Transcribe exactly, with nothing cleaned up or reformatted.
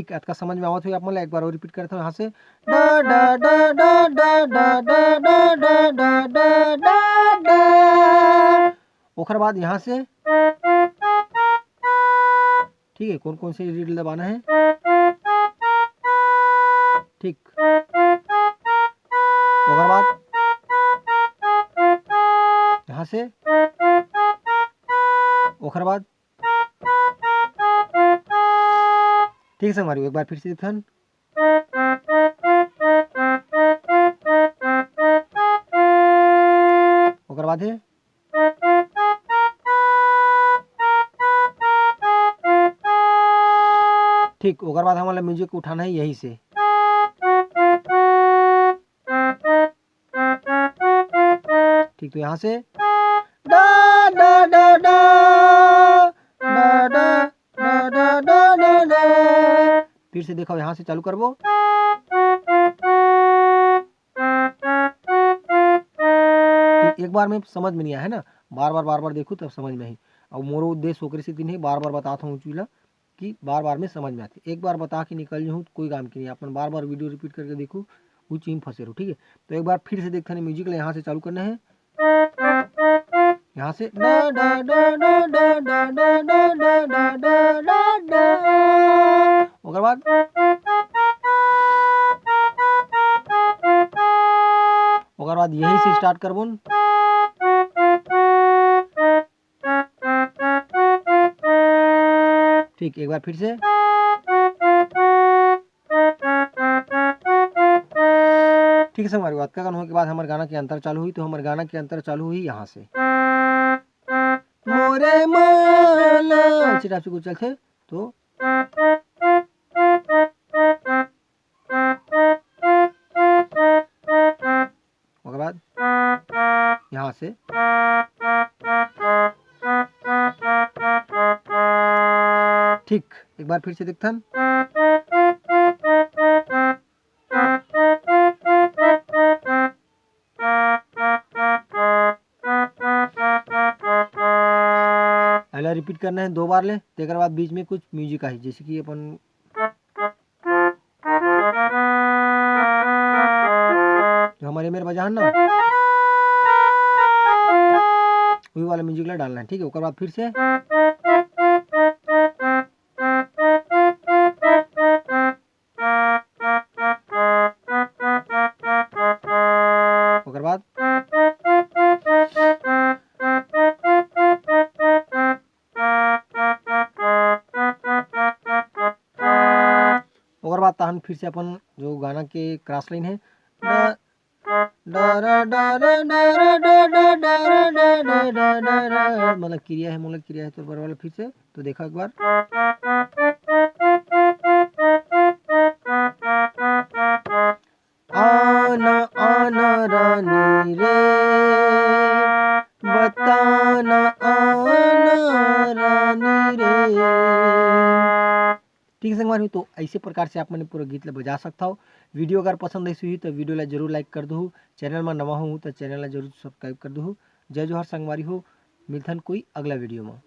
ठीक, अतका समझ में आवत होही आप मन ला, एक बार और रिपीट करत हव यहाँ से, डा, डा, डा, डा। ओखर बाद यहाँ से, ठीक है, कौन कौन से रीड दबाना है, ठीक, ओखर बाद यहाँ से, ओखर बाद, ठीक है संगवारी, एक बार फिर से देखथन। ओकर बाद हे, ठीक, ओकर बाद हमन ला म्यूजिक उठाना है यही से। ठीक, तो यहाँ से डा, डा, डा, डा, डा, डा, डा, डा, डा, डा, डा। फिर से देखो, यहाँ से चालू करबो। ठीक, एक बार में समझ में नहीं आया है ना, बार बार, बार बार देखो तब समझ में आही। अब मोरो उद्देश्य ओकरे सेती नहीं, बार बार बतात हूँ चीज ला कि बार बार में समझ में आथे। एक बार बता के निकल जाहूँ तो कोई काम की नहीं, अपन बार बार वीडियो रिपीट करके देखो, वो चीज में फंसे रहो, ठीक है। तो एक बार फिर से देखते हैं, म्यूजिक ला यहाँ से चालू करना है, यहाँ से डा, डा, डा, डा। ओकर बाद, ओकर बाद यही से स्टार्ट करबो न। ठीक, एक बार फिर से। ठीक है संगवारी, अतका कन होए के बाद हमर गाना के अंतर चालू हुई, तो हमर गाना के अंतर चालू हुई यहाँ से। मोरे माला, ऐसे टाइप से कुछ चलथे, तो ओकर बाद यहाँ से। ठीक, एक बार फिर से देखथन। एला रिपीट करना है दो बार ले, तेकर बाद बीच में कुछ म्यूजिक आही, जैसे कि अपन जो हमर ए मेर बजा हन ना, वही वाला म्यूजिक ला डालना है, ठीक है। ओकर बाद फिर से, ओकर बाद ओकर बाद तहन फिर से अपन जो गाना के क्रॉस लाइन है, डा, डा, रा, डा, रा, डा, रा, डा, डा, डा, रा, डा, डा, डा, डा, रा, मतलब किरिया है, मोला किरिया है तोर बर वाला फिर से, तो देखा एक बार। आना, आना रानी रे, बताना आना रानी रे। ठीक है संगवारी हो, तो ऐसे प्रकार से आप मन पूरा गीत ला बजा सकता हो। वीडियो अगर पसंद आइस होही तो वीडियो ला जरूर लाइक कर दो, चैनल में नवा हो तो चैनल ला जरूर सब्सक्राइब कर दो। जय जोहार संगवारी हो, मिलथन कोई अगला वीडियो में।